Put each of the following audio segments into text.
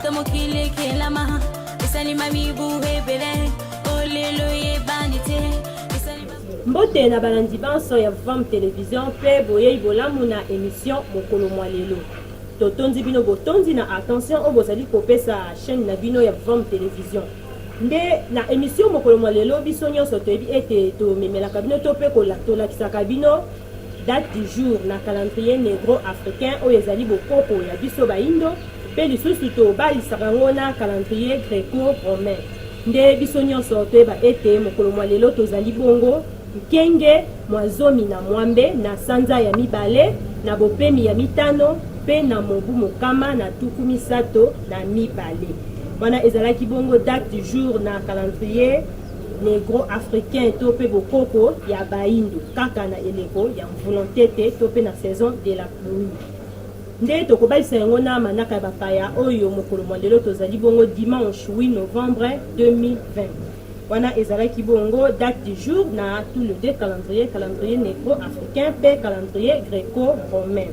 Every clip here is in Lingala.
Uta mokili ekelama esalima mibu ebele olelo eyebani te. Mbote na balandi banso ya Vam Television mpe boyei bolamu na emission mokolo mwa lelo. Totondi bino botondi na attention oyo bozali kopesa chaine na bino ya Vam Television. Nde na emission mokolo mwa lelo biso nionso toyebi ete tomemelaka bino to mpe tolakisaka bino date du jour na calendrier negro africain oyo ezali bokoko ya biso bayindo mpe lisusu tobalisaka yango na calendrier greco romain. Nde biso nionso toyeba ete mokolo mwa lelo tozali bongo nkenge mwa 18 na sanza ya mibale na bopemi ya mitano mpe na mobu 132. Wana ezalaki bongo date du jour na calendrier negro-africain to mpe bokoko ya bayindo kaka na eleko ya mvula ntete to mpe na saison de la pluie. Nde tokobalisa yango na manaka ya bapaya oyo mokolo mwa lelo tozali bongo dimanche 8 novembre 2020. Wana ezalaki bongo date du jour na tous les deux calendriers, calendrier negro-africain mpe calendrier greco-romain.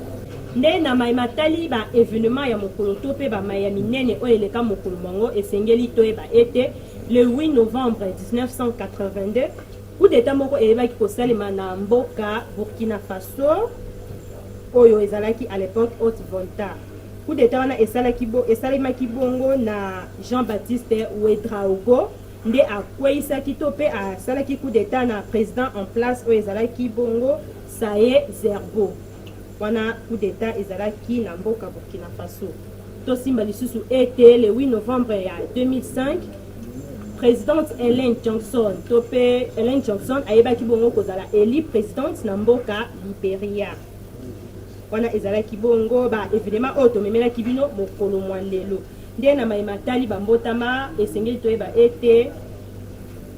Nde na maye matali ba evenements ya mokolo to mpe ba maye ya minene oyo eleka mokolo mwango, esengeli toyeba ete le 8 novembre 1982, coup d'etat moko eyebaki kosalema na mboka Burkina Faso oyo ezalaki à l'epoque Haute-Volta. Coup d'etat wana esalaki bo, esalemaki bongo na Jean-Baptiste Ouedraogo nde akweyisaki to mpe asalaki coup d'etat na president en place oyo ezalaki bongo Saye Zerbo. Wana coup d'etat ezalaki na mboka Burkina Faso. Tosimba lisusu ete le 8 novembre ya 2005, Presidente Ellen Johnson to mpe Ellen Johnson ayebaki bongo kozala elue presidente na mboka Liberia. Wana ezalaki bongo ba evenements oyo tomemelaki bino mokolo mwa lelo. Nde na maye matali ba mbotama, esengeli toyeba ete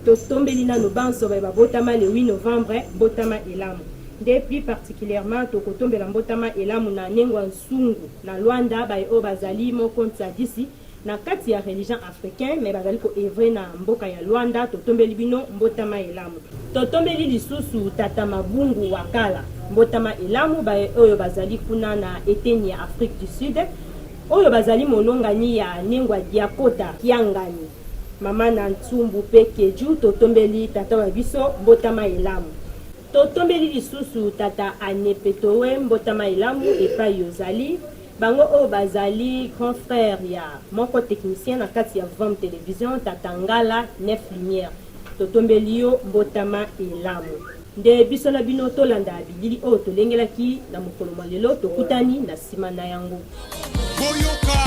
totombeli nanu banso baye babotama le 8 novembre mbotama elamu. Nde plus particulièrement tokotombela mbotama elamu na Nengwa Nsungu na Luanda baye oyo bazali moko nsadisi na kati ya religion africain mais bazali ko oeuvrer na mboka ya Luanda, totombeli bino mbotama elamu. Totombeli lisusu tata Mabungu Wakala mbotama elamu, baye oyo bazali kuna na eteni ya Afrique du Sud, oyo bazali molongani ya Nengwa Diakota Kiangani, mama na Ntsumbu pe Kedju, totombeli tata wa biso mbotama elamu. Totombeli lisusu tata Anepetowe mbotama elamu epayi ozali. Bango oyo bazali grand frère ya moko technicien na kati ya Vam Television, tata Ngala Nef Lumière. Totombeli yo mbotama elamu. Nde biso na bino tolanda bilili oyo tolengelaki na mokolo mwa lelo, tokutani na sima na yango. Boyoka,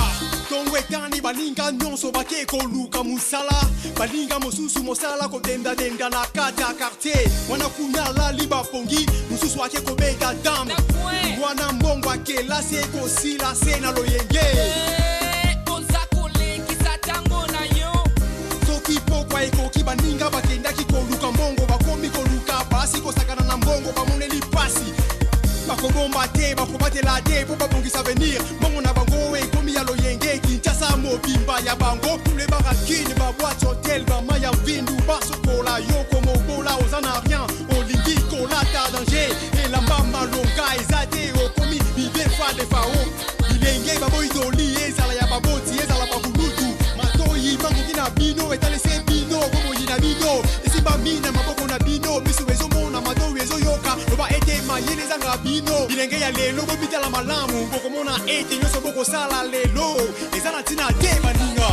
tongo etani, baninga nyonso bake koluka mosala, baninga mosusu mosala kodendadenda na kati ya quartier wana, kuna alali bapongi, mosusu ake kobeta dame wana, mbongo ya kelasi ekosila se na loyenge. Oza kolekisa tango na yo. Soki pokwa ekoki, baninga bakendaki koluka mbongo bakomi koluka basi, kosakana na mbongo bamoneli pasi, bakobomba te, bakobatela te mpo babongisa avenir. Mbongo na bango ekomi ya loyenge. Kinshasa mobimba ya bango, tule barakine, baboite, hotel, bama ya mvindu, basokola yo komobola. Oza na rien, olingi kolata danger, elamba malonga eza te, okomi bibefa defao. Bilenge baboyi toli, ezala ya baboti, ezala bakulutu. Matoyi makoki na bino etalese bino, bomoi na bino esimbami na maboko na bino. Miso ezomona, matoyi ezoyoka, loba ete mayele ezanga bino. Bilenge ya lelo, bomitala malamu, bokomona ete nyonso bokosala lelo eza na ntina te, baninga.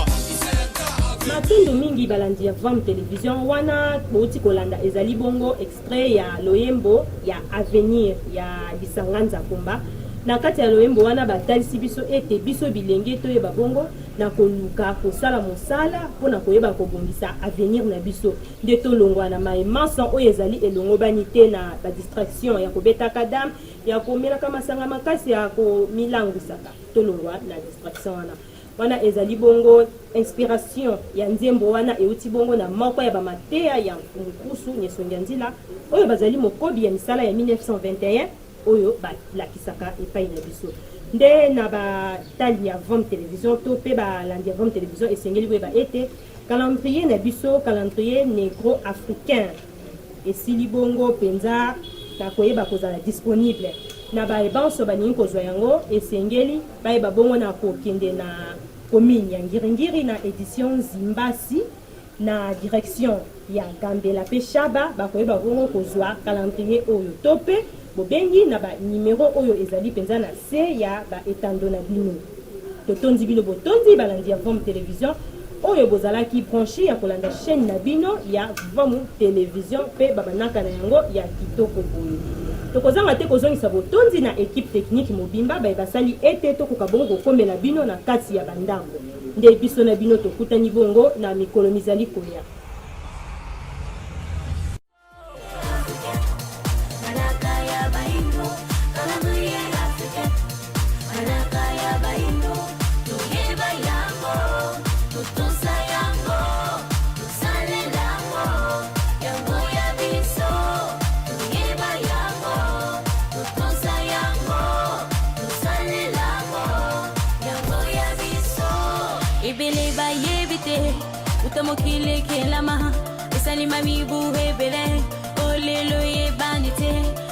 Matondo mingi balandi ya Vam Television. Wana bouti kolanda ezali bongo extrait ya loyembo ya Avenir ya lisanga Nzakomba. Na kati ya loyembo wana batalisi biso ete biso bilenge toyeba bongo na koluka kosala mosala mpo na koyeba kobongisa avenir na biso, nde tolongwa na maye manso oyo ezali elongobani te, na ba distraction ya kobetaka dame, ya komelaka masanga makasi, ya komilangwisaka. Tolongwa na distraction wana. Wana ezali bongo inspiration ya nzembo wana euti bongo na moko ya ba mateya ya Mfumu Nkusu Nyesongia Nzila oyo bazali mokobi ya misala ya 1921 oyo balakisaka epai na biso. Nde na batali ya Vom Television to pe balandi ya Vom Television, esengeli boyeba ete calendrier na biso, calendrier negro-africain, esili bongo penza na koyeba kozala disponible na baye banso balingi kozwa yango. Esengeli bayeba bongo na kokende na. Commune ya Ngiri-Ngiri na edition Zimbasi na direction ya Gambela mpe Shaba bakoyeba bongo kozwa calendrier oyo to mpe bobengi na ba numero oyo ezali mpenza na se ya ba etando na bino. Totondi bino botondi balandi ya Vom Television oyo bozalaki branche ya kolanda chaîne na bino ya Vom Television mpe ba manaka na yango ya kitoko boye. Tokozanga te kozongisa botondi na equipe technique mobimba baye basali ete tokoka bongo kokomela bino na kati ya ba ndako. Nde biso na bino tokutani bongo na mikolo mizali koya. Ebele bayebi te uta mokili ekelama esalima mibu ebele olelo eyebani te.